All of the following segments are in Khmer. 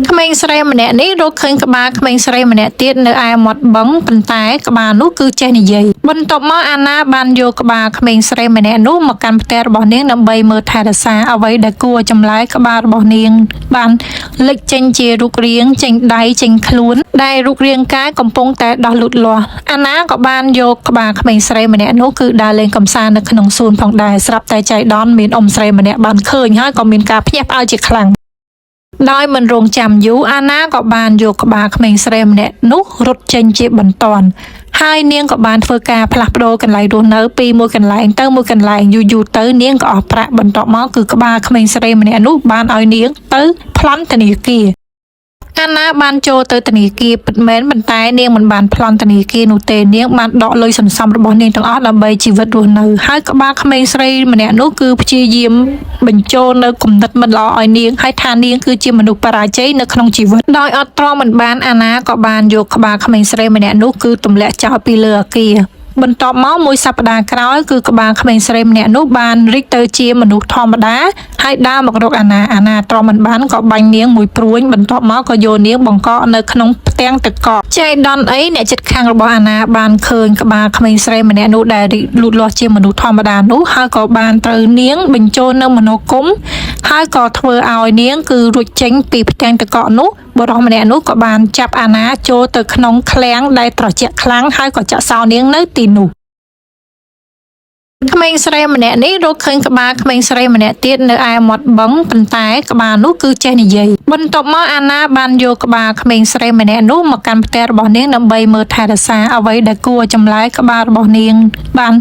ក្មេងស្រីម្នាក់នេះរកឃើញក្បាលក្មេងស្រីម្នាក់ទៀតនៅឯមាត់បឹងប៉ុន្តែក្បាលនោះគឺចេះនិយាយបន្ទាប់មកអាណាបានយកក្បាលក្មេងស្រីម្នាក់នោះមកកាន់ផ្ទះរបស់នាងដើម្បីមើលថែរក្សាអ្វីដែលគួរឲ្យចម្លែកក្បាលរបស់នាងបានលេចចេញជារូបរាងចេញដៃចេញខ្លួនដែលរូបរាងកាយកំពុងតែដោះលូតលាស់អាណាក៏បានយកក្បាលក្មេងស្រីម្នាក់នោះគឺដើរលេងកម្សាន្តនៅក្នុងសួនផងដែរស្រាប់តែចៃដន្យមានអ៊ំស្រីម្នាក់បានឃើញហើយក៏មានការភ្ញាក់ផ្អើលជាខ្លាំង ដោយមិនរងចាំយូរអាណាក៏បានយកក្បាលក្មេងស្រីម្នាក់នោះរត់ចេញជាបន្ទាន់ហើយនាងក៏បានធ្វើការផ្លាស់ប្ដូរកន្លែងរស់នៅពីមួយកន្លែងទៅមួយកន្លែងយូរយូរទៅនាងក៏អស់ប្រាក់បន្ទាប់មកគឺក្បាលក្មេងស្រីម្នាក់នោះបានឲ្យនាងទៅប្លន់ធនាគារអាណាបានចូលទៅធនាគារពិតមែនប៉ុន្តែនាងមិនបានប្លន់ធនាគារនោះទេនាងបានដកលុយសន្សំរបស់នាងទាំងអស់ដើម្បីជីវិតរស់នៅហើយក្បាលក្មេងស្រីម្នាក់នោះគឺព្យាយាមបញ្ចូលនៅគំនិតមិនល្អឲ្យនាងហើយថានាងគឺជាមនុស្សបរាជ័យនៅក្នុងជីវិតដោយអត់ទ្រាំមិនបានអាណាក៏បានយកក្បាលក្មេងស្រីម្នាក់នោះគឺទម្លាក់ចោលពីលើអគារបន្ទាប់មកមួយសប្តាហ៍ក្រោយគឺក្បាលក្មេងស្រីម្នាក់នោះបានរីកទៅជាមនុស្សធម្មតាហើយដើរមករកអាណាអាណាទ្រាំមិនបានក៏បាញ់នាងមួយព្រួញបន្ទាប់មកក៏យកនាងបង្កក់នៅក្នុងផ្ទាំងទឹកកកចៃដន្យអីអ្នកចិត្តខាងរបស់អាណាបានឃើញក្បាលក្មេងស្រីម្នាក់នោះដែលរីកលូតលាស់ជាមនុស្សធម្មតានោះហើយក៏បានត្រូវនាងបញ្ចូលនៅមនោគមហើយក៏ធ្វើឲ្យនាងគឺរួចចេញពីផ្ទាំងទឹកកកនោះបុរសម្នាក់នោះក៏បានចាប់អាណាចូលទៅក្នុងឃ្លាំងដែលត្រជាក់ខ្លាំងហើយក៏ចាក់សោនាងនៅទីនោះ ក្មេងស្រីម្នាក់នេះរកឃើញក្បាលក្មេងស្រីម្នាក់ទៀតនៅឯមាត់បឹងប៉ុន្តែក្បាលនោះគឺចេះនិយាយបន្ទាប់មកអាណាបានយកក្បាលក្មេងស្រីម្នាក់នោះមកកាន់ផ្ទះរបស់នាងដើម្បីមើលថែរក្សាអ្វីដែលគួរឲ្យចម្លែកក្បាលរបស់នាងបាន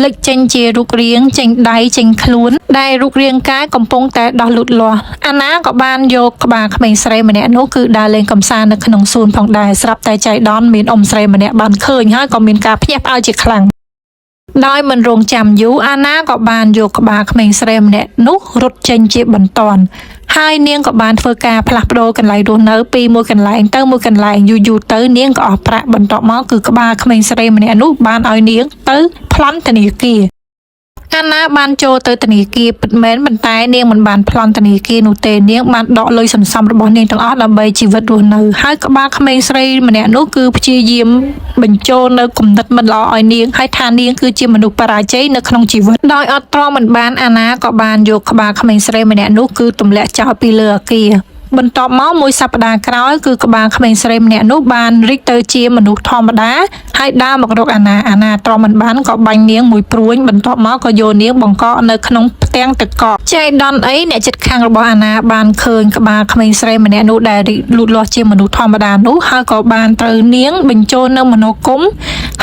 លេចចេញជារូបរាងចេញដៃចេញខ្លួនដែលរូបរាងកាយកំពុងតែដោះលូតលាស់អាណាក៏បានយកក្បាលក្មេងស្រីម្នាក់នោះគឺដើរលេងកម្សាន្តនៅក្នុងសួនផងដែរស្រាប់តែចៃដន្យមានអ៊ំស្រីម្នាក់បានឃើញហើយក៏មានការភ្ញាក់ផ្អើលជាខ្លាំង ដោយមិនរងចាំយូរអាណាក៏បានយកក្បាលក្មេងស្រីម្នាក់នោះរត់ចេញជាបន្ទាន់ហើយនាងក៏បានធ្វើការផ្លាស់ប្ដូរកន្លែងរស់នៅពីមួយកន្លែងទៅមួយកន្លែងយូរយូរទៅនាងក៏អស់ប្រាក់បន្ទាប់មកគឺក្បាលក្មេងស្រីម្នាក់នោះបានឲ្យនាងទៅប្លន់ធនាគារអាណាបានចូលទៅធនាគារពិតមែនប៉ុន្តែនាងមិនបានប្លន់ធនាគារនោះទេនាងបានដកលុយសន្សំរបស់នាងទាំងអស់ដើម្បីជីវិតរស់នៅហើយក្បាលក្មេងស្រីម្នាក់នោះគឺព្យាយាមបញ្ចូលនៅគំនិតមិនល្អឲ្យនាងហើយថានាងគឺជាមនុស្សបរាជ័យនៅក្នុងជីវិតដោយអត់ទ្រាំមិនបានអាណាក៏បានយកក្បាលក្មេងស្រីម្នាក់នោះគឺទម្លាក់ចោលពីលើអគារបន្ទាប់មកមួយសប្តាហ៍ក្រោយគឺក្បាលក្មេងស្រីម្នាក់នោះបានរីកទៅជាមនុស្សធម្មតាហើយដើរមករកអាណាអាណាទ្រាំមិនបានក៏បាញ់នាងមួយព្រួញបន្ទាប់មកក៏យកនាងបង្កក់នៅក្នុងផ្ទាំងទឹកកកចៃដន្យអីអ្នកចិត្តខាងរបស់អាណាបានឃើញក្បាលក្មេងស្រីម្នាក់នោះដែលរីកលូតលាស់ជាមនុស្សធម្មតានោះហើយក៏បានត្រូវនាងបញ្ចូលនៅមនោគម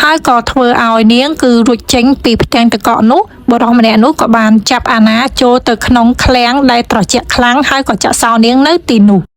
ហើយក៏ធ្វើឲ្យនាងគឺរួចចេញពីផ្ទាំងទឹកកកនោះបុរសម្នាក់នោះក៏បានចាប់អាណាចូលទៅក្នុងឃ្លាំងដែលត្រជាក់ខ្លាំងហើយក៏ចាក់សោនាងនៅទីនោះ។